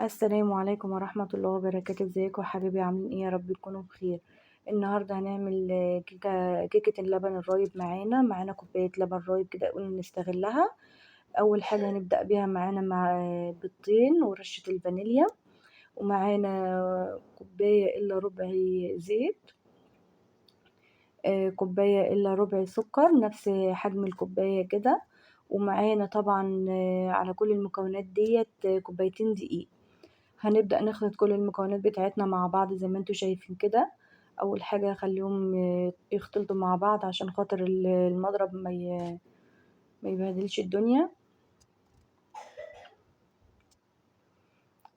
السلام عليكم ورحمة الله وبركاته. ازيكم يا حبايبي؟ عاملين ايه؟ يا رب تكونوا بخير. النهارده هنعمل كيكة اللبن الرايب. معانا كوباية لبن رايب كده قلنا نستغلها. اول حاجة هنبدأ بيها معانا مع بيضتين ورشة الفانيليا، ومعانا كوباية الا ربع زيت، كوباية الا ربع سكر نفس حجم الكوباية كده، ومعانا طبعا على كل المكونات ديت كوبايتين دقيق. هنبدأ نخلط كل المكونات بتاعتنا مع بعض زي ما انتوا شايفين كده. اول حاجة هخليهم يختلطوا مع بعض عشان خاطر المضرب ما يبهدلش الدنيا.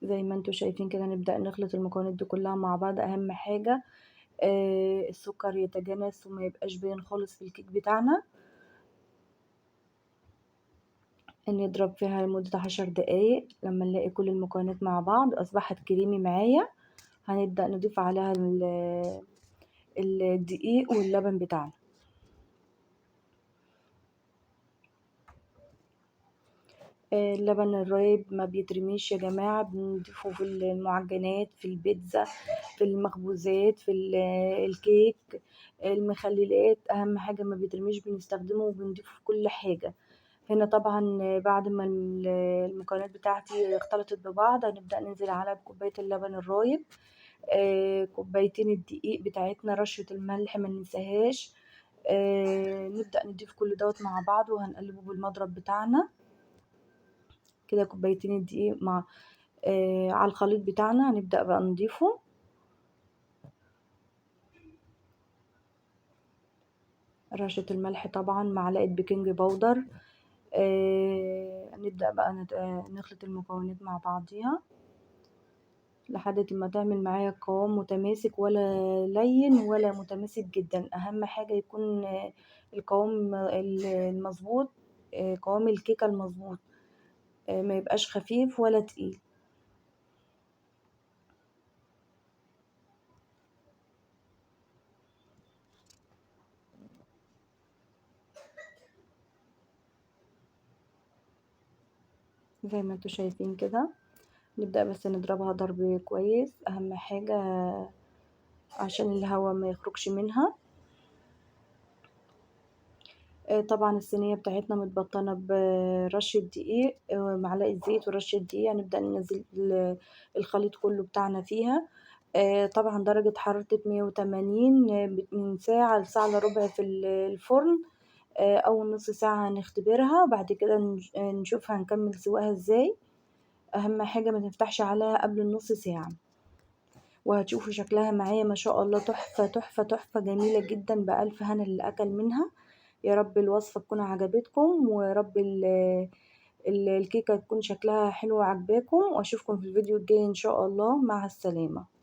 زي ما انتوا شايفين كده نبدأ نخلط المكونات دي كلها مع بعض. اهم حاجة السكر يتجانس وما يبقاش باين خالص في الكيك بتاعنا. نضرب فيها لمدة 10 دقايق. لما نلاقي كل المكونات مع بعض اصبحت كريمي معايا، هنبدأ نضيف عليها الدقيق واللبن بتاعنا. اللبن الرايب ما بيترميش يا جماعة، بنضيفه في المعجنات، في البيتزا، في المخبوزات، في الكيك، المخللات. اهم حاجة ما بيترميش، بنستخدمه وبنضيفه في كل حاجة. هنا طبعا بعد ما المكونات بتاعتي اختلطت ببعض، هنبدأ ننزل على كوباية اللبن الرايب، كوبايتين الدقيق بتاعتنا، رشة الملح ما ننساهاش. نبدأ نضيف كل دوت مع بعض وهنقلبه بالمضرب بتاعنا كده. كوبايتين الدقيق مع على الخليط بتاعنا هنبدأ بقى نضيفه. رشة الملح طبعا، معلقة baking powder. نبدأ بقى نخلط المكونات مع بعضيها لحد ما تعمل معايا قوام متماسك، ولا لين ولا متماسك جدا. اهم حاجة يكون القوام المظبوط، قوام الكيكة المظبوط، ما يبقاش خفيف ولا تقيل. زي ما انتوا شايفين كده نبدأ بس نضربها ضرب كويس، اهم حاجة عشان الهواء ما يخرجش منها. طبعا الصينية بتاعتنا متبطنة برشة دقيق، معلقة زيت ورشة دقيق. هنبدأ ننزل الخليط كله بتاعنا فيها. طبعا درجة حرارة 180، من ساعة لساعة الا ربع في الفرن. أول نص ساعة هنختبرها، بعد كده نشوف هنكمل سواها ازاي. اهم حاجة ما نفتحش عليها قبل النص ساعة، وهتشوفوا شكلها معايا ما شاء الله تحفة تحفة تحفة، جميلة جدا، بألف هنا اللي أكل منها. يا رب الوصفة تكون عجبتكم، ويا رب الكيكة تكون شكلها حلو وعجباكم، واشوفكم في الفيديو الجاي ان شاء الله. مع السلامة.